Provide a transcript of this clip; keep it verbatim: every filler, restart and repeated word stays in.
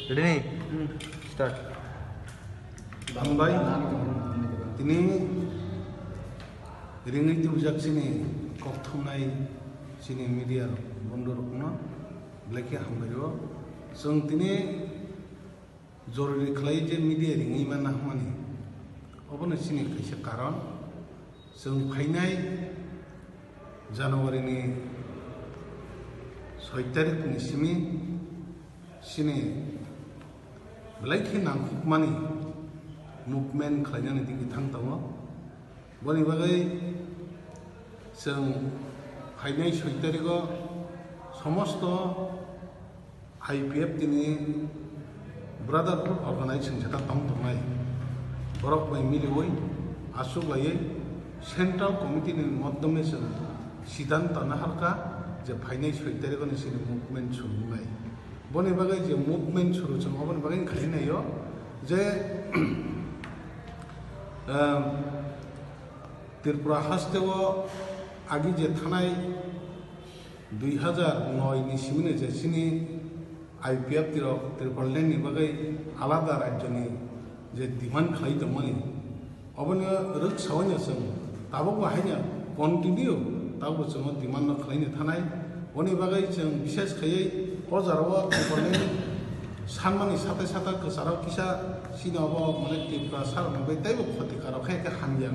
Ready? Start. Hambai. Tini ringwi tubujak chini kok thumnai chini media rok, bondhu rokno belai khe hambai o. Chwng tini jorori khlai je media ringwi manna hwnmani, obono chini kaisa karon. Chwng phainai January ni soi tarikh ni simi chini belai khe nangkukmani movement khlainani digwi thang tongo. Boni bagwi chwng phainai soi tarikh o somosto I P F tini Brotherhood Organization jeta tong tongnai, borok bai miliwi aswk laiwi Central Committee ni moddome chwng siddhanto naharkha je phainai soi tarikh ni sini movement suru wngnai. Boni bagwi je movement suru chwng oboni bagwi khainai o je, um, Tripura haste o agi je thanai dui hazar noi ni simino je chini I P F T rok Tripura land ni bagwi alada rajyo ni je demand khlai tongmani, oboni rwksaui no chwng tabuk bo haino continue tabuk bo chwng o demand no khlai ni thanai. Boni bagwi chwng bishes khaiwi o jora o Tripura land sanmani sate sata kwcharo kisa chini obo mane Tripura sarok ni bagwi teibo khoti karo khe khe hamya.